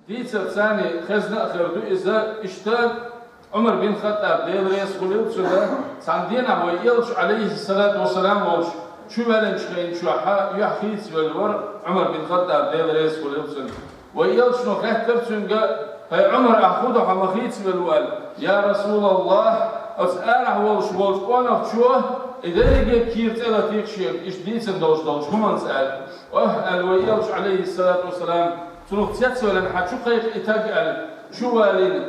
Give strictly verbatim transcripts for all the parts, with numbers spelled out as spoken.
Дийцар царна хезна а хир ду иза, иштта Ӏумар бин ХаттӀаб, Дела реза хуьлийла цунна, цхьана дийнахь вай Элча, Ӏалайхиссалату вассалам, волчу чувеллинчу хенан чохь юьхь хийцавелла вара Ӏумар бин ХаттӀаб, Дела реза хуьлийла цунна. Вай Элчано хаьттира цуьнга: «ХӀай Ӏумар, ахь хӀун ду, хьо ма хийцавелла ву?» аьлла. «Я Расулаллах, оцу арахь волуш волчу къонахчо и дерриге кийра цӀе латийра шега, иштта дийцина долуш долчу хӀуманца», аьлла. «Охь», аьлла вай Элча, Ӏалайхиссалату вассалам, цунах цецвеллина, хьан чу кхайкха и таг аьлла, чу валийна.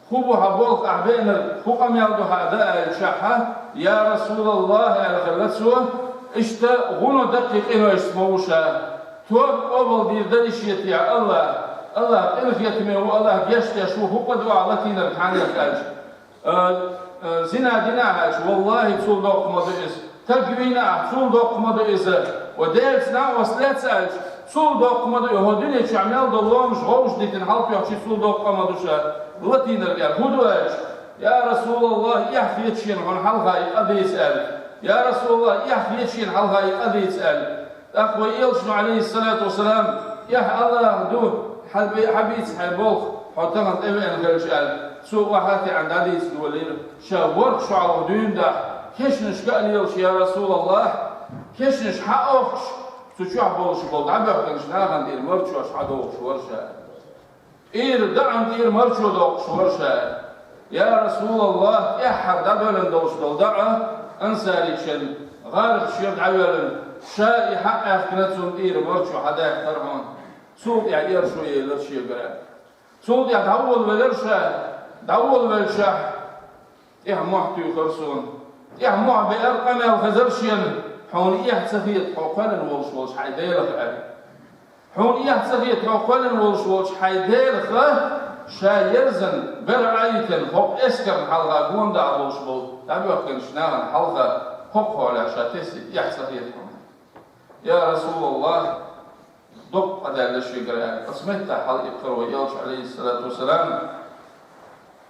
«ХӀун бу хьан болх, ахь беанарг, хӀун къамел ду хьан дан?» аьллачохь, «Я Расулаллах», аьлла хилла цо, иштта гӀуно даккхий къинойшца ма ву ша. Тоба къобалдийр дара шен тӀехь Аллах, Аллах къинхетаме ву, Аллах гечдеш ву, хӀун къа ду ахь латийнарг хьан аьлча. А, а, зина дина ахь аьлча, валлахӀи, цул доккха ма ду иза. Таг вийна ахь, цул доккха ма ду иза. Ва Делаца накъост лаьцна аьлча, цул доккха ма ду и, хӀокху дуьнен чохь мел долу ломаш гӀовш дитина хьалатоьхчи, цул доккха ма ду ша латийнарг аьлла. ХӀун ду аьлча, я Расулаллах, эхь хета шена хьуна хьалха и къа дийца аьлла. Я Расулаллах, эхь хета шена хьалха и къа дийца аьлла. ТӀаккха вай Элчано, Ӏалайхиссалату вассалам, эхь Аллах ду, хьан бе-, хьан бийца хьайн болх, хьо тахана тӀевеана хилча аьлла. Цо охьа а тиъна дӀадийца долийра, ша ворхӀ шо хьалха дуьйна дахь, кешнашка а лелаш, я Расулаллах, кешнаш хьан а охкуш, цу чохь болуш болу дӀабоьхкинчу нахана тӀера марчо хьадохуш вара ша. ТӀера даӀан тӀера марчо доккхуш вара ша. Я Расулаллах, тӀаьххьара дӀадоьллина долуш долу даӀа ансаричан гӀарах шен дӀавоьллина, ша и хьан а аьхкина, цунна тӀера марчо хьадаьккхира хьуна. Цул тӀаьхьа эршо елира шегара. Цул тӀаьхьа дӀаволавелира ша, дӀаволавелчахь, тӀаьхьа мохь туьйхира суна. ТӀаьхьа мохь беара, къамел хезара шена, хьуна эхь ца хета хьо кхоьллина волуш волчу хьайн Делах аьлла. Хьуна эхь ца хета хьо кхоьллина волуш волчу хьайн Делах, ша ерзан бер Ӏайтина хӀокху эскарна хьалха гонадахь долуш болу дӀабоьхкинчу нахана хьалха хӀокху хьолехь ша тесна, эхь ца хета хьуна. Я Расулаллах, доккха къа даьлла шегара аьлла, оцу меттехь хьала иккхира вай Элча, Ӏалайхиссалату вассалам.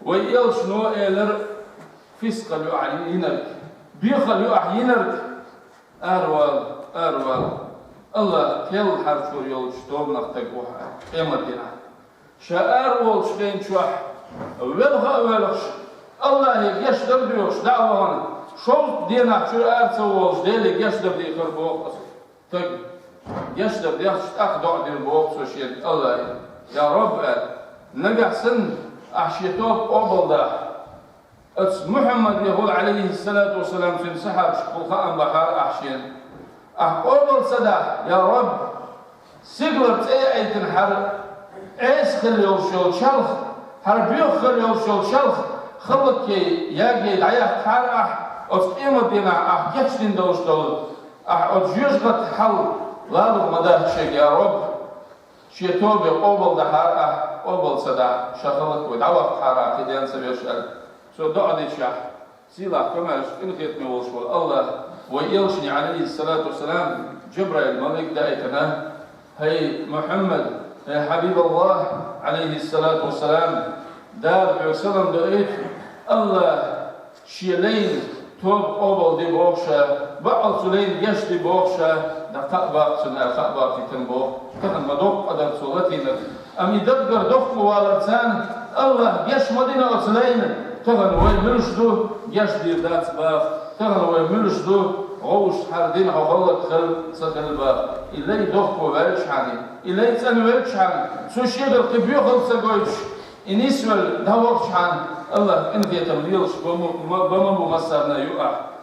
Вай Элчано элира: «Фискъал ю ахь йинарг, бехал ю ахь йинарг, аравала, аравала. Аллах кхел хьарчор йолчу тобанах таг ву хьо къематдийнахь. Ша араволучу хенчохь велха а воьлхуш, Аллахе гечдар а доьхуш дӀа а вахана, шовзткъа денахь чуьра ара ца волуш, Деле гечдар дийхар боху аса». Стаг гечдар дехча, тӀаккха доӀа дира боху цо шена Аллахе: «Я Рабб, — аьлла, — нагахь санна ахь шен тоба къобалдахь, оцу Мухьаммадехула, Ӏалайхиссалату вассалам, цуьнан сахьабашкахула хаам бахьара ахь шена. Ахь къобал ца дахь, я Рабб, сигалара цӀе а айтина хьара, Ӏеса хила йолуш йолу чалх, хьара боьха хила йолуш йолу чалх, хӀаллакьяй, ягаяй дӀаяккхахьара ахь, оцу къематдийнахь ахь гечдина долуш долу, ахь оцу жоьжахатин хьал лалур ма дац шега, я Рабб. Шен тоба къобал дахьара ахь, къобал ца дахь, ша хӀаллакве, дӀаваккхахьара ахь, кхин ден ца веш», аьлла. Цо доӀа дичахь, сийлахь, комаьрша, къинхетаме волуш волу Аллах вай Элчане, Ӏалайхиссалату вассалам, Жабраил малик даийтина: «ХӀай Мухьаммад, хӀай Хьабибаллах, Ӏалайхиссалату вассалам, Дала хьоьга салам доуьйту, Аллах шен лайна тоба къобал ди боху ша, бакъал цу лайна гечди боху ша, дӀакхаъ баккха цунна», аьлла, кхаъ баккхийтина боху. Тахана ма доккха къа дара цо латийнарг. Амма и даггара дохко валар царна, Аллах геч ма дина оцу лайна, тахана вай муьлш ду, геч дийр дац баха, тахана вай муьлш ду, гӀовшашца хьардина хьо хӀаллакьхила ца хила баха. И лай дохко ваьлчхьана, и лай цӀанвелчхьана, цо шегара кхин боьхалла ца гойтуш, и нисвелла дӀавахчхьана, Аллах къинхетам лелаш ба ма, ма, ба ма бу массарна а юкъахь.